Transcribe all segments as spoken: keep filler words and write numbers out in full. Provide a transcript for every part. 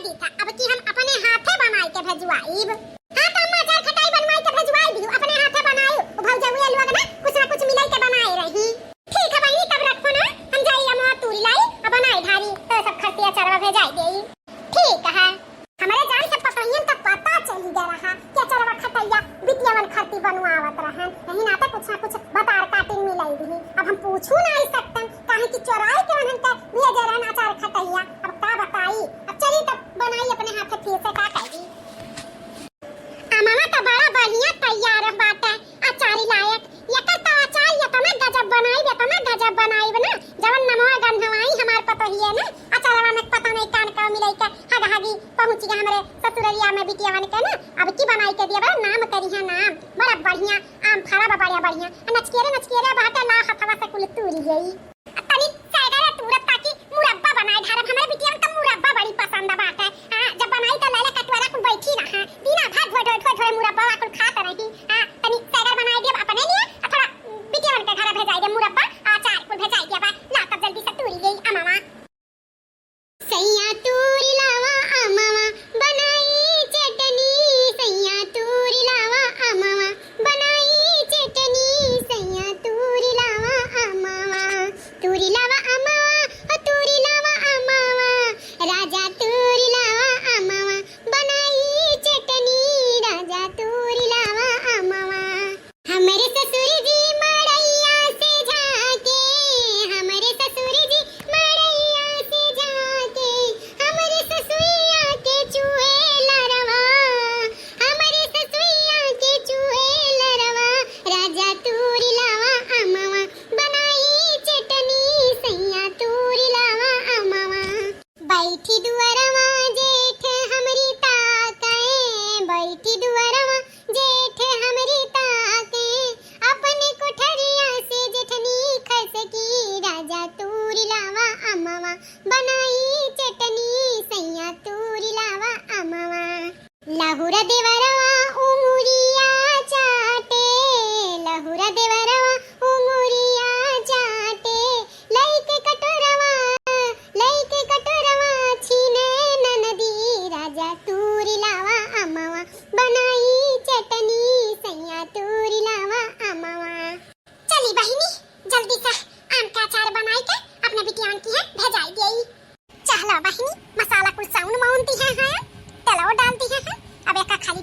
ठीक है, अब की हम अपने हाथे बनाई के भेजवाइब। हाँ, तो अम्मा अचार खटाई बनवाई के भेजवाई दिहु, अपने हाथे बनाई। उ भौजौया लोग ना कुछ ना कुछ मिलाई के बनाए रही। ठीक है बहिनी, तब रखो ना, हम जाई अमवा तूरी लाई, अब बनाई ढारी, तो सब खरती अचारवा भेजाई देई। ठीक है। हमरे जान से पतोहियन का पता चली गया रहा कि अचारवा खटैया बिटियावन खरती बनवावत रहन, यही नाते कुछ ना कुछ बतार काटिन मिलाई दिही। अब हम पूछू ना आई सकतन, काहे कि चोराई के उन्हन के भेजे रहन अचार खटैया। अब का बताई, अब चली तब बनाई अपने हाथे फिर से का करी। अमवा तो बड़ा बढ़िया तैयार बाटे, अचारी लायक। एकर तो अचार एतना गजब बनाइब, एतना गजब बनाइब ना, जवन नमवा गन्हवाई हमार पतोहिए ना, अचारवा में पता नहीं कान का मिलाई के हगहगी पहुँच गया हमरे ससुररिया में बिटियावन के ना। अब की बनाई के दिया बड़ा नाम करिहा नाम, बड़ा बढ़िया आम फरा बा, बड़ा बढ़िया। आ नचकेरे नचकेरे बाटे ला हथवा से कुल तूरी गई। तनी सैगरे तूरब ताकि मुरब्बा बनाए ढारब। हमरे बिटिया में त मुरब्बा बड़ी पसंद बाटे। हाँ, जब बनाई त लैले कटोरा कुल बैठी रहा। दिना भर ढोए, ढोए, ढोए, ढोए मुरब्बा कुल खात रही। हाँ, तनी सैगर बनाए देब अपने लिए, आ थोड़ा बिटिया के घर भेजाई देब मुरब्बा, आ अचार कुल भेजाई देब। ला तब जल्दी से तूरी गई अमवा। सैया तूरी लावा अमवा, बनाई चटनी, सैया तूरी लावा अमवा, बनाई चटनी, सैया तूरी लावा अमवा, तूरी लावा अमवा, ओ तूरी लावा अमवा, राजा तूरी लावा अमवा, बनाई चटनी, राजा तूरी लावा अमवा। हमरे ससुर जी मड़ैया से झाँके, हमरे ससुर जी मड़ैया से झाँके, हमरे ससुइया के चुए लरवा, हमरे ससुइया के चुए लरवा, राजा तूरी लावा अमवा, बनाई चटनी, सैया तूरी लावा अमवा। बैठी दुअरवा जेठ हमरी ताके, बैठी दुअरवा जेठ हमरी ताके, अपने कोठरिया से जेठनी खसकी, राजा तूरी लावा अमवा, बनाई चटनी, सैया तूरी लावा अमवा। लहुरा देवरवा उंगुरिया चाटे, लहुरा देवरवा उंगुरिया चाटे, लइके कटोरवा, लइके कटोरवा छीने ननदी, राजा तूरी लावा अमवा, बनाई चटनी, सैया तूरी लावा अमवा। चली बहिनी, जल्दी से आम का अचार बनाई के अपने बिटियान की है भेजाई देई। चहला बहिनी, मसाला कुल साउन माउन दिहे हैं, तेलवा डाल दिहे हैं। अब एका खाली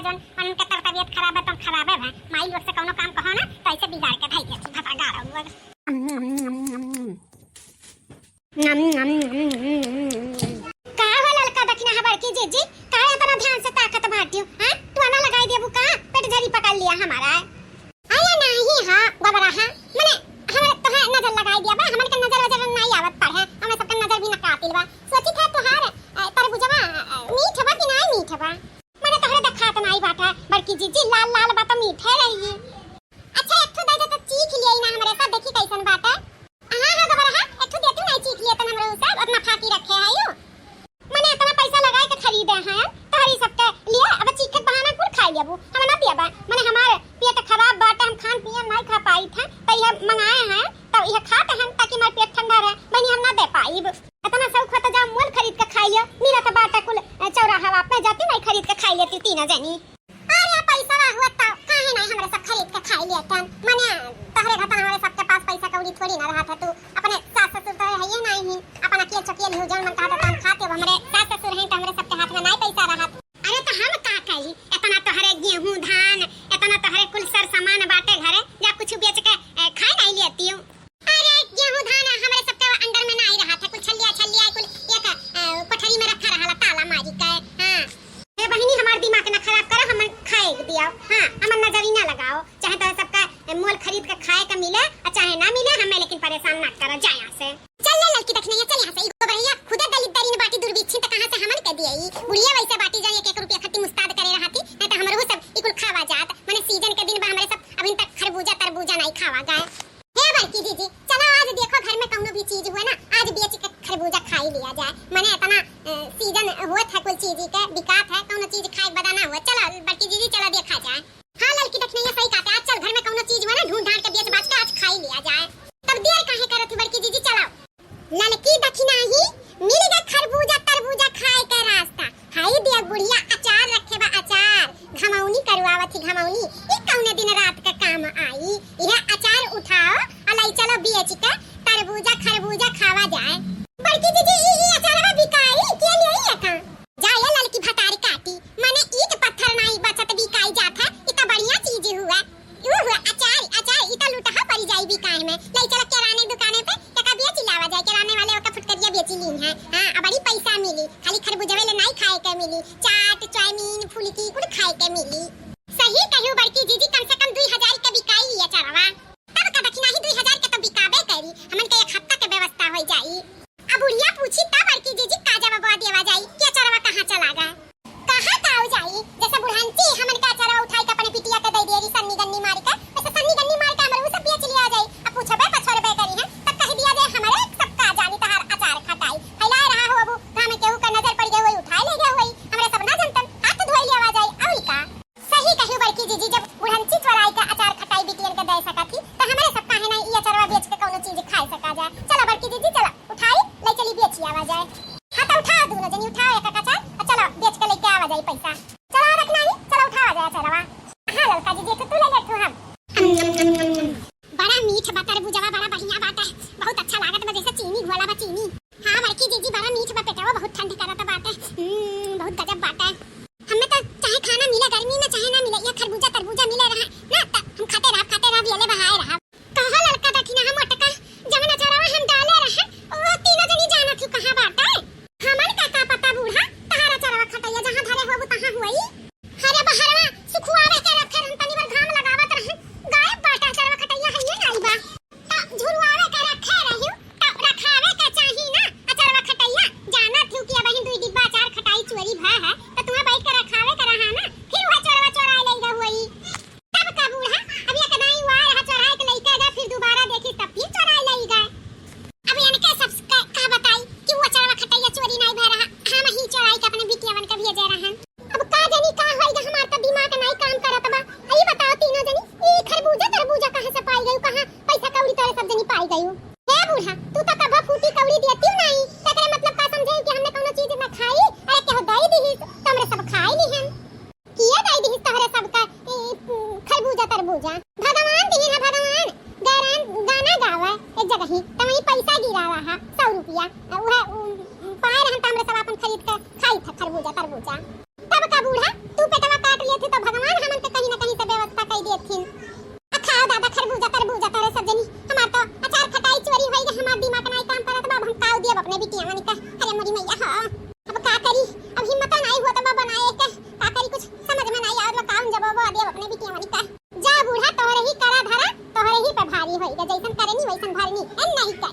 जौन उनके तर तबियत खराब है, तो खराबे है। माई लोग से कौनो काम कहो ना, तो ऐसे बिगाड़ के धई देती, भतागार लोग। का हो ललका दखिना है बड़की जीजी, काहे इतना ध्यान से ताकत बाटियो, हैं? टोना लगाई देबू का? पेट झरी पकड़ लिया हमारा। अरे नाही हा, गोबरा हा, मने हमरे तोहे नजर लगाई दिया बा, हमन के नजर वजर नाही आवत पड़े, हमरे सबके नजर भी ना कातिल बा। सोची था तोहार, अ, तरबुजवा, अ, मीठ बा कि नाही मीठ बा? मने तोहरे देखात नाही बाटे, बड़की जीजी, लाल लाल बा तो मीठे रही। अच्छा, एक ठो दे दे तो चीख लिया ना हमरे साथ, देखी कैसन बाटे। हाँ, हाँ, गोबरा हा, एक ठो दे तू नाही चीख लिया तन हमरे उ सब, उतना फाकी रखे है यू। मने इतना पैसा लगाए के खरीदे हैं, तोहरी सबके लिए अब चीखे के बहाना कुल खाई लेबू, हम ना पियबा। मने हमार पेट खराब बाटे, हम खान पियन नाही खा पाई थे, तो यह मंगाए हैं, तो यह खाते हैं ताकि हमार पेट ठंडा रहे। बहनी, हम ना दे पाई। इतना शौक हो तो जाओ मोल खरीद के खाई लियो, मिला तो बाटे कुल, अ, चौराहा पे जाती नाही खरीद के खाई लेती तीनों जनी। अरे पैसा हुआ तो काहे नाही हमरे सब खरीद के खाई लेतन। मने तोहरे घर तो हमरे सबके पास पैसा कौड़ी थोड़ी ना रहत है, तू अपने सास ससुर तो है ये नाही, अपना के चकिया लियो जौन मन कहत है तौन खाते, अब हमरे सास ससुर हैं तो हमरे सबके हाथ में नाही पैसा रहत। अरे तो हम का करी, इतना तोहरे गेहूं धान, इतना तोहरे कुल सर सामान बाटे घरे, जा कुछ बेच के, ए, खाए नाही लेती हूँ। अरे गेहूं धान हमरे सबके अंडर में नाही रहत है, कुल छलिया छलिया कुल एक, अ, कोठरी में रखा रहला ताला मारी के। हाँ। ए बहिनी, हमार दिमाग ना खराब करो, हमन खाए के दियाओ। हाँ, हमन नजरी ना लगाओ, चाहे तोहरे सबका, ए, मोल खरीद के खाए के मिले, आ चाहे ना मिले, हमें लेकिन परेशान ना करो, जा यहाँ से। चल ले ललकी दखिनैया, चल यहाँ से। ई गोबरैया खुदे दलित दरिन बाटी दुर्भिक्षित, त कहाँ से हमन के दिए? ई बुढ़िया वैसे बाटी जान एक एक रुपया खातिर मुस्ताद करे रहती, नहीं तो हमरो सब ई कुल खावा जात। मने सीजन के दिन बा, हमरे सब अभी तक खरबूजा तरबूजा नाही खावा गए। हे बड़की जीजी, चलो आज देखो घर में कौनो भी चीज हुए ना, आज बेच के खरबूजा खाई लिया जाए। मने इतना, अ, सीजन होत है कुल चीज के, बिकात है, कौनो चीज खाए के बदा ना हुए। चलो बड़की जीजी, चलो देखा जाए। हाँ ललकी दखिनैया सही कहते, आज चल घर में कौनो चीज हुए ना, ढूंढ ढांढ के बेच बाच के आज खाई लिया जाए। तब देर काहे करत ही बड़की जीजी, चलो। ललकी दखिनही मिल गए खरबूजा तरबूजा खाए के रास्ता। हाय देख बुढ़िया अचार रखे बा अचार, घमौनी करवावत ही घमौनी, ई कौने दिन रात का काम आई। यह अचार उठाओ और लाई चलो बेच के तरबूजा खरबूजा खावा जाए। बड़की जीजी ई, ई अचारवा बिकाई, के लिए ई का? जा ये ललकी भतारी काटी, मने ईंट पत्थर नाही बचत बिकाई जात है, ई तो बढ़िया चीज हुआ। ऊ हुआ अचार, अचार, ई तो लुटहा पड़ी जाई बिकाए में। ले चलो किराने दुकाने पे, एका बेच लावा जाए, किराने वाले ओका फुटकरिया बेची लीन है। हाँ, आ बड़ी पैसा मिली, खाली खरबूजवे ले नाही खाए के मिली, चाट, चाउमीन, फुलकी कुल खाए के मिली। सही कहियो बड़की जीजी, कम से कम दुई हजार के बिकाई ई अचारवा। तब का दखिनही दुई हजार के तो बिकाबे करी, हमन के एक हफ्ता के व्यवस्था हो जाई। अब बुढ़िया पूछी तब बड़की जीजी का जवाब देवा जाई कि अचारवा कहाँ चला गए? कहाँ का हो जाई, जैसे बुढ़ंची हमन का अचारवा उठाई के अपने पिटिया के दे दिए रही सन्नी गन्नी मार के, वैसे सन्नी गन्नी मार के हमरे उ सब बेच लिया जाई। अब पूछबे पछोरबे करी है, तब कह दिया जाए हमरे सब का जानी तहार अचार खटाई। फैलाए रहा हो, अब घाम में केहू का नजर पड़ गई होई, उठाए ले गया होई, हमरे सब ना जनतन, हाथ धोई लेवा जाई, और का? सही कही बड़की जीजी, जब बुढ़ंची चोराई के अचार खटाई बिटियन के दे सकत ही, त हमरे सब काहे ना ई अचारवा बेच के कौनो चीज खाए सका जाए। चला बड़की जीजी, चला उठाई, ले चली बेची आवा जाए। हाँ त उठाओ दूनो जनी, उठाओ एक एक अचार, और चला बेच के लेके आवा जाए पैसा। चला रखना ही, चला उठावा जाए अचारवा। हाँ ललका जीजी, एक ठो तू ले ले, एक ठो हम। बड़ा मीठ बा तरबूजवा, बड़ा बढ़िया बाटे, बहुत अच्छा लागत बा, जैसे चीनी घोला बा चीनी। हाँ बड़की जीजी, बड़ा मीठ बा, पेटवा बहुत ठंड करत बाटे। हम्म, बहुत गजब बाटे। हमें तो चाहे खाना मिले गर्मी में, चाहे ना मिले, ये खरबूजा तरबूजा मिले रहा ना, त हम खाते रहब, खाते रहब, ये ले बहाए रहब। कहा ललका दखिना हम मोटका, जवन अचारवा हम डाले रहन, ओ तीनों जनी जानत ही कहाँ बाटे। हमन का, का पता बूढ़ा, तहार अचारवा खटैया जहाँ धरे होबू तहाँ हुई। अरे बहरवा सुखुआवे के रखे रहन, तनी भर घाम लगावत रहन, गायब बाटे अचारवा खटैया, हइये नाई बा। त झुरवावे के रखे रहियो, त रखावे के चाही ना, अचरवा खटैया। जानत हूँ कि अबहिं दुई डिब्बा अचार खटाई चोरी भा है, त तुम्हें बैठ के रखावे के रहा ना, फिर वह चोरवा चोराए ले गए होई। तब का बूढ़ा, अब एक दाई हुआ रहा चोराए के लइका जा, फिर दोबारा देखी तब फिर चोराए ले गए। अब इनके सब का, का बताई कि वो अचरवा खटैया चोरी नहीं भा रहा, हम ही चोराई के अपने बिटियावन के भेजे रहन। अब का जानी का होई गे, हमार त दिमाग नाई काम करत बा। ई बताओ तीनों जनी, ई खरबूजा तरबूजा कहाँ से पाई गयू, कहाँ पैसा कौड़ी तोरे सब जनी पाई गयू? हे बूढ़ा, तू त कभो फूटी कौड़ी देती नाई, तेकरे मतलब का समझे कि हमने कौनो चीज ना खाई? अरे केहू दई दिहिस त हमरे सब खाई लिहन। किए दई दिहिस तोहरे सबका ई, उम, खरबूजा तरबूजा? भगवान दिहिन है भगवान। गैरान गाना गावा एक जगह ही, त वहीं पैसा गिरावा हा सौ रुपया। आ उहे, उम, पाए रहन त हमरे सब आपन खरीद के खाई था खरबूजा तरबूजा। तब का बूढ़ा, तू पेटवा काट लेत ही त ई होई गा, जैसन करेनी वैसन भरनी। ए नहीं का,